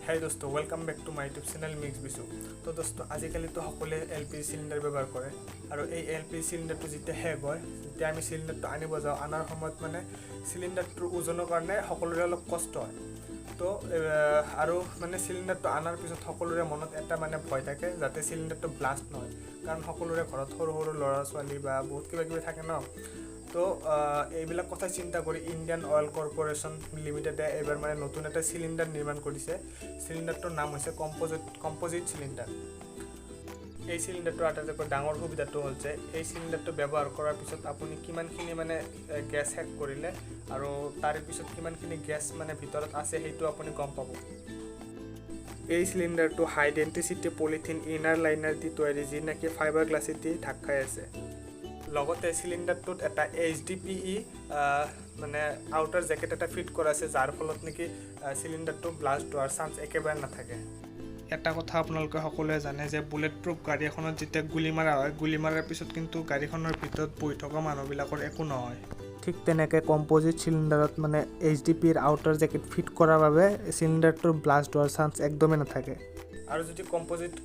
হাই দোস্ত, welcome back to my YouTube channel mix Bichu. তো দোস্ত, আজিকালিতো সকলোৱে এলপিজি চিলিণ্ডাৰ ব্যৱহাৰ কৰে আৰু এই এলপিজি চিলিণ্ডাৰটো যেতিয়া শেষ হয়, যেতিয়া আমি চিলিণ্ডাৰটো আনিব যাওঁ, অনাৰ সময়ত মানে চিলিণ্ডাৰটোৰ ওজনৰ কাৰণে সকলোৰে অলপ কষ্ট হয়। তো আৰু মানে চিলিণ্ডাৰটো অনাৰ পিছত সকলোৰে মনত এটা মানে ভয় থাকে যাতে চিলিণ্ডাৰটো ব্লাষ্ট নহয়, কাৰণ সকলোৰে ঘৰত সৰু সৰু ল'ৰা ছোৱালী বা বহুত কিবা কিবি থাকে ন। তো এইবিলাক কথা চিন্তা কৰি ইণ্ডিয়ান অইল কৰ্প'ৰেশ্যন লিমিটেডে এইবাৰ মানে নতুন এটা চিলিণ্ডাৰ নিৰ্মাণ কৰিছে। চিলিণ্ডাৰটোৰ নাম হৈছে কম্প'জিট চিলিণ্ডাৰ। এই চিলিণ্ডাৰটোৰ আটাইতকৈ ডাঙৰ সুবিধাটো হ'ল যে এই চিলিণ্ডাৰটো ব্যৱহাৰ কৰাৰ পিছত আপুনি কিমানখিনি মানে গেছ শেষ কৰিলে আৰু তাৰে পিছত কিমানখিনি গেছ মানে ভিতৰত আছে, সেইটো আপুনি গম পাব। এই চিলিণ্ডাৰটো হাই ডেনচিটি পলিথিন ইনাৰ লাইনাৰ দি তৈয়াৰী, যি নেকি ফাইবাৰ গ্লাছেদি ঢাক খাই আছে। লগতে চিলিণ্ডাৰটোত এটা এইচডিপিই মানে আউটাৰ জেকেট এটা ফিট কৰা আছে, যাৰ ফলত নেকি চিলিণ্ডাৰটো ব্লাষ্ট হোৱাৰ চান্স একেবাৰে নাথাকে। এটা কথা আপোনালোকে সকলোৱে জানে যে বুলেট প্ৰুফ গাড়ী এখনত যেতিয়া গুলি মাৰা হয়, গুলি মৰাৰ পিছত কিন্তু গাড়ীখনৰ ভিতৰত বহি থকা মানুহবিলাকৰ একো নহয়। ঠিক তেনেকৈ কম্প'জিট চিলিণ্ডাৰত মানে এইচডিপিৰ আউটাৰ জেকেট ফিট কৰাৰ বাবে চিলিণ্ডাৰটোৰ ব্লাষ্ট হোৱাৰ চান্স একদমেই নাথাকে। আৰু যদি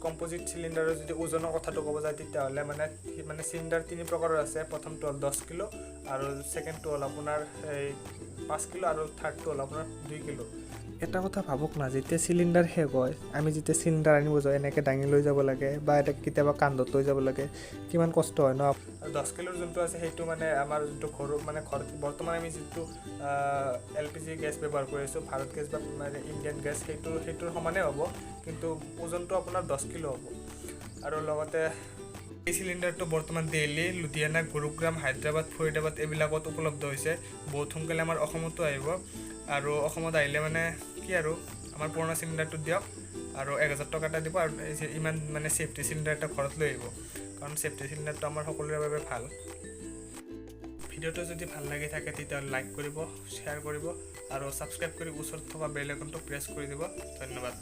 কম্প'জিট চিলিণ্ডাৰৰ যদি ওজনৰ কথাটো ক'ব যায়, তেতিয়াহ'লে মানে মানে চিলিণ্ডাৰ তিনি প্ৰকাৰৰ আছে। প্ৰথমটো হ'ল 10 কিলো আৰু ছেকেণ্ডটো হ'ল আপোনাৰ এই 5 কিলো আৰু থাৰ্ডটো হ'ল আপোনাৰ 2 কিলো। এটা কথা ভাবক না, যেতিয়া চিলিণ্ডাৰ শেষ হয়, আমি যেতিয়া চিলিণ্ডাৰ আনিব যাওঁ, এনেকৈ দাঙি লৈ যাব লাগে বা এটা কেতিয়াবা কান্ধত লৈ যাব লাগে, কিমান কষ্ট হয় ন? আৰু 10 কিলোৰ যোনটো আছে, সেইটো মানে আমাৰ যোনটো ঘৰৰ মানে ঘৰত বৰ্তমান আমি যিটো এলপিজি গেছ ব্যৱহাৰ কৰি আছোঁ, ভাৰত গেছ বা মানে ইণ্ডিয়ান গেছ, সেইটোৰ সমানেই হ'ব, কিন্তু ওজনটো আপোনাৰ 10 কিলো হ'ব। আৰু লগতে এই চিলিণ্ডাৰটো বৰ্তমান দিল্লী, লুধিয়ানা, গুৰুগ্ৰাম, হায়দৰাবাদ, ফৰিদাবাদ এইবিলাকত উপলব্ধ হৈছে। বহুত সোনকালে আমাৰ অসমতো আহিব। আৰু অসমত আহিলে মানে কি আৰু আমাৰ পুৰণা চিলিণ্ডাৰটো দিয়ক আৰু 1000 টকা এটা দিব আৰু এই যে ইমান মানে ছেফটি চিলিণ্ডাৰ এটা ঘৰত লৈ আহিব, কাৰণ ছেফটি চিলিণ্ডাৰটো আমাৰ সকলোৰে বাবে ভাল। ভিডিঅ'টো যদি ভাল লাগি থাকে, তেতিয়াহ'লে লাইক কৰিব, শ্বেয়াৰ কৰিব আৰু ছাবস্ক্ৰাইব কৰি ওচৰত থকা বেল আইকনটো প্ৰেছ কৰি দিব। ধন্যবাদ।